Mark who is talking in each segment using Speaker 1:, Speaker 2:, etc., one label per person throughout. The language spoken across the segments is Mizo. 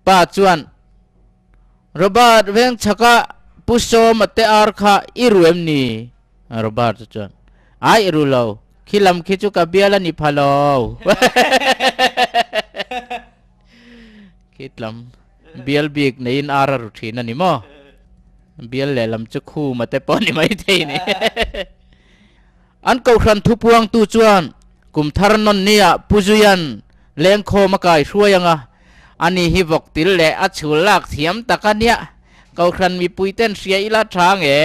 Speaker 1: pa chuan, Robert, veng chhaka Pu Sawma te ar kha i ru em ni? Robert chuan, Ai i ru lo, khi lam khi chu ka bial a ni pha lo. Khi tlam bial bik neiin ar a ru thin a ni maw? Bial lehlam chu khuma te pawh ni maithei ni. An kohhran thupuangtu chuan kum thar nawn nia Pu Zuian lengkhawm a kai hruai ang a, ani hi vawk til leh a chhul lak thiam tak a nia, kohhran mipui ten hria ila tha nge.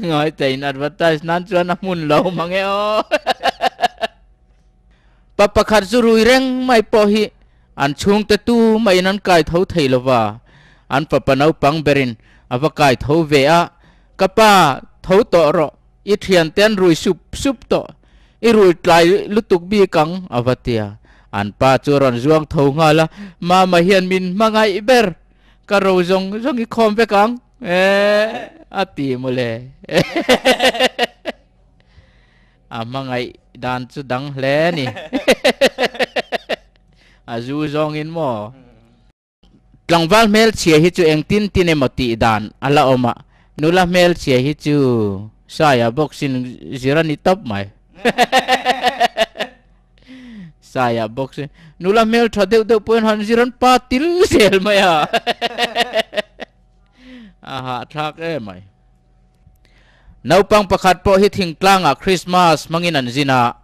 Speaker 1: Ngawi in advertise nan chuan a hmun lo mang e aw. Pa pakhat zu rui reng mai pawh hi An chhungte tu maiin an kai tho thei lo va, an fapa naupang berin a va kai tho ve a, Ka pa, tho tawh rawh, i thiante an rui sup sup tawh, i rui tlai lutuk bik ang, a va ti a. An pa chu a rawn zuang tho nghal a, Mama hian min hmangaih ber, ka ro zawng zawng i khawm vek ang, a ti mawle. A hmangaih dan chu dang hle a ni. A zu zawngin maw? Tlangval hmelchhia hi chu engtin tin emaw tih dan a la awm a, nula hmelchhia hi chu Saia boxing zir a ni tawp mai. Saia boxing nula hmeltha deuh deuh pawhin han zir an pa til zel mai a. A hahthlak emai. Naupang pakhat pawh hi thingtlangah Krismas hmangin an zin a,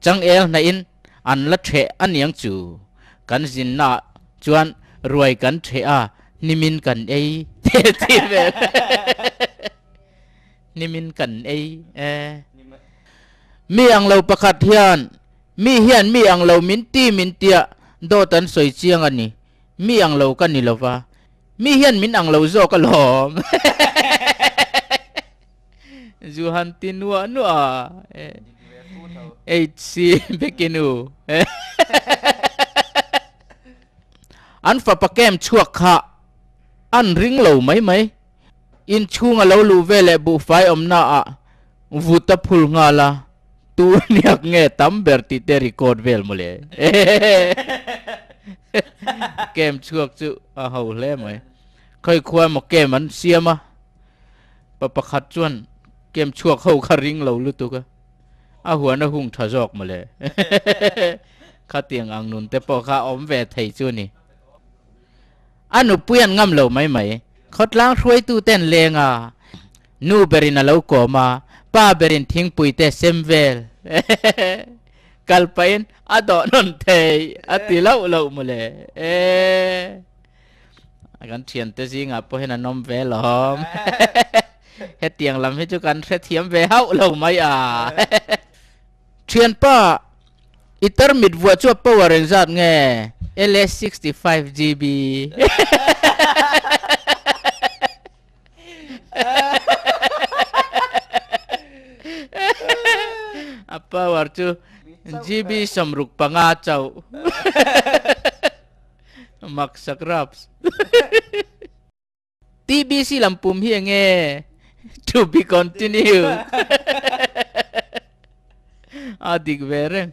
Speaker 1: changel hnaihin an la ṭheh a niang chu. Kan zinnaah chuan ruai kan ṭheh a, hnimin kan ei te ti vel. Hnimin kan ei e. Mi ang lo pakhat hian, Mi hian mi ang lo min ti min tia dawt an sawi chiang a ni. Mi ang lo ka ni lo va. Mi hian min ang lo zawk alawm. Zu han ti nuah nuah a. HC Bekinu. An fapa camp chhuak kha an ring lo mai mai. Inchhung a lo luh veleh buhfai awmna ah vut a phul nghal a, tu niak nge tam ber tih te record vel mawle. Camp chhuak chu a ho hle mai. Khawi khua emaw camp an siam a, pa pakhat chuan camp chhuak ho kha ring lo lutuk a, a huan a hung tha zawk mawle. Khatiang ang nun te pawh kha a awm ve thei chu a ni. A nupui an ngam lo mai mai. Khawtlang hruaitu te an leng a, nu berin a lo kawm a, pa berin thingpui te sem vel kal pahin a dawh nawn thei a ti loh loh mawle. Eee kan thiante zingah pawh hian an awm ve lawm. Hetiang lam hi chu kan hrethiam ve hauh lo mai a. Thianpa. I tarmit vuah chu a power engzat nge? LS 65 GB. A power chu GB 65 chauh. Mak sak raps. TBC lam pum hi enge? To be continued. A dik ve reng.